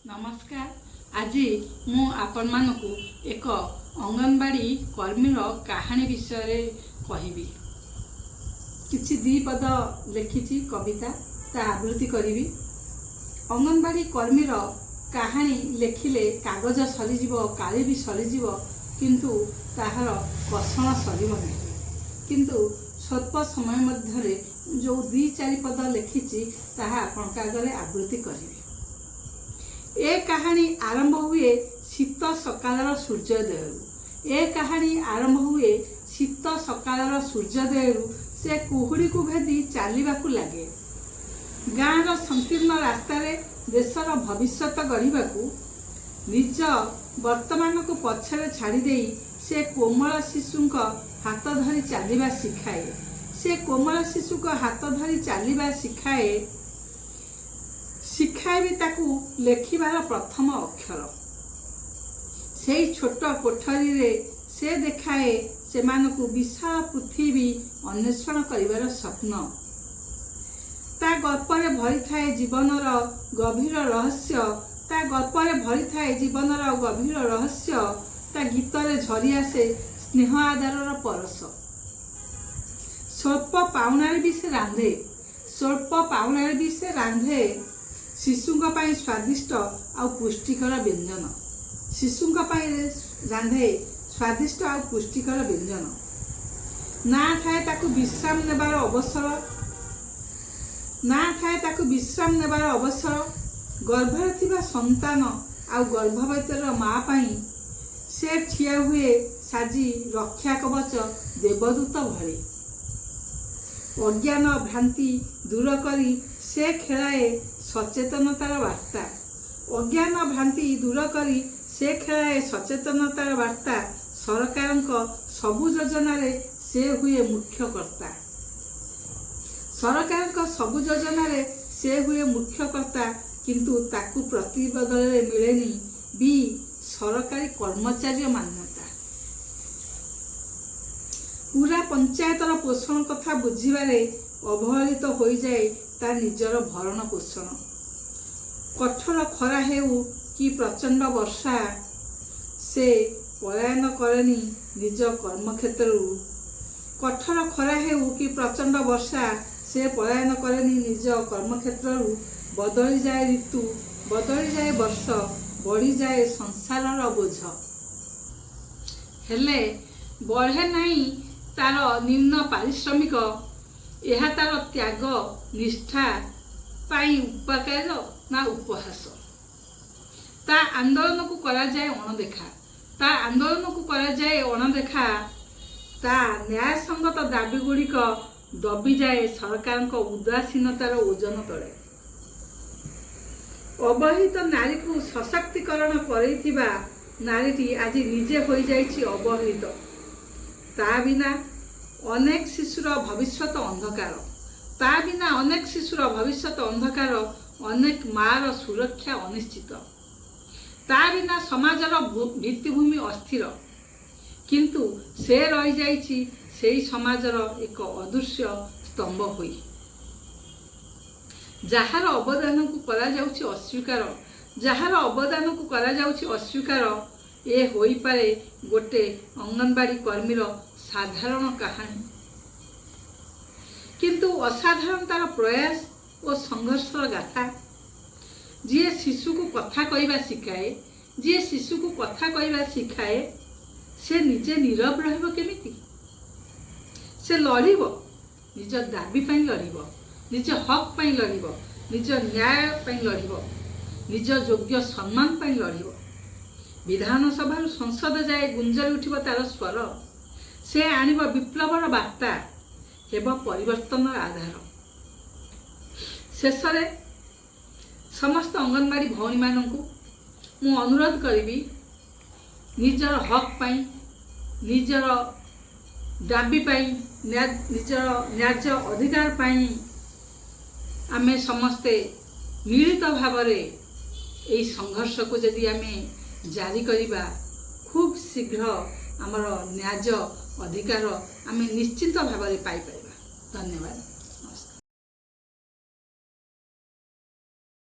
ନମସ୍କାର। ଆଜି ମୁଁ ଆପଣମାନଙ୍କୁ ଏକ ଅଙ୍ଗନବାଡ଼ି କର୍ମୀର କାହାଣୀ ବିଷୟରେ କହିବି। କିଛି ଦି ପଦ ଲେଖିଛି କବିତା, ତା ଆବୃତ୍ତି କରିବି। ଅଙ୍ଗନବାଡ଼ି କର୍ମୀର କାହାଣୀ ଲେଖିଲେ କାଗଜ ସରିଯିବ, କାଳି ବି ସରିଯିବ, କିନ୍ତୁ ତାହାର କଷଣ ସରିବ ନାହିଁ। କିନ୍ତୁ ସ୍ୱଳ୍ପ ସମୟ ମଧ୍ୟରେ ଯେଉଁ ଦୁଇ ଚାରି ପଦ ଲେଖିଛି, ତାହା ଆପଣଙ୍କ ଆଗରେ ଆବୃତ୍ତି କରିବି। ଏ କାହାଣୀ ଆରମ୍ଭ ହୁଏ ଶୀତ ସକାଳର ସୂର୍ଯ୍ୟୋଦୟରୁ। ଏ କାହାଣୀ ଆରମ୍ଭ ହୁଏ ଶୀତ ସକାଳର ସୂର୍ଯ୍ୟୋଦୟରୁ। ସେ କୁହୁଡ଼ିକୁ ଭେଦି ଚାଲିବାକୁ ଲାଗେ ଗାଁର ସଂକୀର୍ଣ୍ଣ ରାସ୍ତାରେ, ଦେଶର ଭବିଷ୍ୟତ ଗଢ଼ିବାକୁ। ନିଜ ବର୍ତ୍ତମାନକୁ ପଛରେ ଛାଡ଼ିଦେଇ ସେ କୋମଳ ଶିଶୁଙ୍କ ହାତ ଧରି ଚାଲିବା ଶିଖାଏ। ସେ କୋମଳ ଶିଶୁଙ୍କ ହାତ ଧରି ଚାଲିବା ଶିଖାଏ। ଶିଖାଏ ବି ତାକୁ ଲେଖିବାର ପ୍ରଥମ ଅକ୍ଷର। ସେଇ ଛୋଟ କୋଠରୀରେ ସେ ଦେଖାଏ ସେମାନଙ୍କୁ ବିଶାଳ ପୃଥିବୀ ଅନ୍ୱେଷଣ କରିବାର ସ୍ୱପ୍ନ। ତା ଗଳ୍ପରେ ଭରିଥାଏ ଜୀବନର ଗଭୀର ରହସ୍ୟ। ତା ଗଳ୍ପରେ ଭରିଥାଏ ଜୀବନର ଗଭୀର ରହସ୍ୟ। ତା ଗୀତରେ ଝରି ଆସେ ସ୍ନେହ ଆଦରର ପରଶ। ସ୍ୱଳ୍ପ ପାଉଣାରେ ବି ସେ ରାନ୍ଧେ। ସ୍ୱଳ୍ପ ପାଉଣାରେ ବି ସେ ରାନ୍ଧେ ଶିଶୁଙ୍କ ପାଇଁ ସ୍ୱାଦିଷ୍ଟ ଆଉ ପୁଷ୍ଟିକର ବ୍ୟଞ୍ଜନ। ଶିଶୁଙ୍କ ପାଇଁ ରାନ୍ଧେ ସ୍ୱାଦିଷ୍ଟ ଆଉ ପୁଷ୍ଟିକର ବ୍ୟଞ୍ଜନ। ନା ଥାଏ ତାକୁ ବିଶ୍ରାମ ନେବାର ଅବସର, ନା ଥାଏ ତାକୁ ବିଶ୍ରାମ ନେବାର ଅବସର। ଗର୍ଭରେ ଥିବା ସନ୍ତାନ ଆଉ ଗର୍ଭବତୀର ମା ପାଇଁ ସେ ଠିଆ ହୁଏ ସାଜି ରକ୍ଷା କବଚ ଦେବଦୂତ ଭଳି। ଅଜ୍ଞାନ ଭ୍ରାନ୍ତି ଦୂର କରି ସେ ଖେଳାଏ ସଚେତନତାର ବାର୍ତ୍ତା। ଅଜ୍ଞାନ ଭ୍ରାନ୍ତି ଦୂର କରି ସେ ଖେଳାଏ ସଚେତନତାର ବାର୍ତ୍ତା। ସରକାରଙ୍କ ସବୁ ଯୋଜନାରେ ସେ ହୁଏ ମୁଖ୍ୟ କର୍ତ୍ତା। ସରକାରଙ୍କ ସବୁ ଯୋଜନାରେ ସେ ହୁଏ ମୁଖ୍ୟ କର୍ତ୍ତା। କିନ୍ତୁ ତାକୁ ପ୍ରତିବଦଳରେ ମିଳେନି ବି ସରକାରୀ କର୍ମଚାରୀର ମାନ୍ୟତା। ପୁରା ପଞ୍ଚାୟତର ପୋଷଣ କଥା ବୁଝିବାରେ ଅବହେଳିତ ହୋଇଯାଏ ତା ନିଜର ଭରଣ ପୋଷଣ। କଠୋର ଖରା ହେଉ କି ପ୍ରଚଣ୍ଡ ବର୍ଷା, ସେ ପଳାୟନ କରେନି ନିଜ କର୍ମକ୍ଷେତ୍ରରୁ। କଠୋର ଖରା ହେଉ କି ପ୍ରଚଣ୍ଡ ବର୍ଷା, ସେ ପଳାୟନ କରେନି ନିଜ କର୍ମକ୍ଷେତ୍ରରୁ। ବଦଳିଯାଏ ଋତୁ, ବଦଳିଯାଏ ବର୍ଷ, ବଢ଼ିଯାଏ ସଂସାରର ବୋଝ, ହେଲେ ବଢ଼େ ନାହିଁ ତାର ନିମ୍ନ ପାରିଶ୍ରମିକ। ଏହା ତାର ତ୍ୟାଗ ନିଷ୍ଠା ପାଇଁ ଉପକାର ନା ଉପହାସ? ତା ଆନ୍ଦୋଳନକୁ କରାଯାଏ ଅଣଦେଖା। ତା ଆନ୍ଦୋଳନକୁ କରାଯାଏ ଅଣଦେଖା। ତା ନ୍ୟାୟସଙ୍ଗତ ଦାବି ଗୁଡ଼ିକ ଦବିଯାଏ ସରକାରଙ୍କ ଉଦାସୀନତାର ଓଜନ ତଳେ। ଅବହେଳିତ ନାରୀକୁ ସଶକ୍ତିକରଣ କରେଇଥିବା ନାରୀଟି ଆଜି ନିଜେ ହୋଇଯାଇଛି ଅବହେଳିତ। ତା ବିନା ଅନେକ ଶିଶୁର ଭବିଷ୍ୟତ ଅନ୍ଧକାର। ତା ବିନା ଅନେକ ଶିଶୁର ଭବିଷ୍ୟତ ଅନ୍ଧକାର। ଅନେକ ମାର ସୁରକ୍ଷା ଅନିଶ୍ଚିତ। ତା ବିନା ସମାଜର ଭିତ୍ତିଭୂମି ଅସ୍ଥିର। କିନ୍ତୁ ସେ ରହିଯାଇଛି ସେଇ ସମାଜର ଏକ ଅଦୃଶ୍ୟ ସ୍ତମ୍ଭ ହୋଇ, ଯାହାର ଅବଦାନକୁ କରାଯାଉଛି ଅସ୍ୱୀକାର। ଯାହାର ଅବଦାନକୁ କରାଯାଉଛି ଅସ୍ୱୀକାର। ଏ ହୋଇପାରେ ଗୋଟେ ଅଙ୍ଗନବାଡ଼ି କର୍ମୀର ସାଧାରଣ କାହାଣୀ, କିନ୍ତୁ ଅସାଧାରଣ ତାର ପ୍ରୟାସ ଓ ସଂଘର୍ଷର ଗାଥା। ଯିଏ ଶିଶୁକୁ କଥା କହିବା ଶିଖାଏ, ଯିଏ ଶିଶୁକୁ କଥା କହିବା ଶିଖାଏ, ସେ ନିଜେ ନୀରବ ରହିବ କେମିତି? ସେ ଲଢ଼ିବ, ନିଜ ଦାବି ପାଇଁ ଲଢ଼ିବ, ନିଜ ହକ୍ ପାଇଁ ଲଢ଼ିବ, ନିଜ ନ୍ୟାୟ ପାଇଁ ଲଢ଼ିବ, ନିଜ ଯୋଗ୍ୟ ସମ୍ମାନ ପାଇଁ ଲଢ଼ିବ। ବିଧାନସଭାରୁ ସଂସଦ ଯାଏ ଗୁଞ୍ଜରି ଉଠିବ ତାର ସ୍ୱର। ସେ ଆଣିବ ବିପ୍ଳବର ବାର୍ତ୍ତା, ହେବ ପରିବର୍ତ୍ତନର ଆଧାର। ଶେଷରେ ସମସ୍ତ ଅଙ୍ଗନବାଡ଼ି ଭଉଣୀମାନଙ୍କୁ ମୁଁ ଅନୁରୋଧ କରିବି, ନିଜର ହକ୍ ପାଇଁ, ନିଜର ଦାବି ପାଇଁ, ନିଜର ନ୍ୟାଯ୍ୟ ଅଧିକାର ପାଇଁ ଆମେ ସମସ୍ତେ ମିଳିତ ଭାବରେ ଏହି ସଂଘର୍ଷକୁ ଯଦି ଆମେ ଜାରି କରିବା, ଖୁବ୍ ଶୀଘ୍ର ଆମର ନ୍ୟାଯ୍ୟ ଅଧିକାର ଆମେ ନିଶ୍ଚିନ୍ତ ଭାବରେ ପାଇପାରିବା। ଧନ୍ୟବାଦ।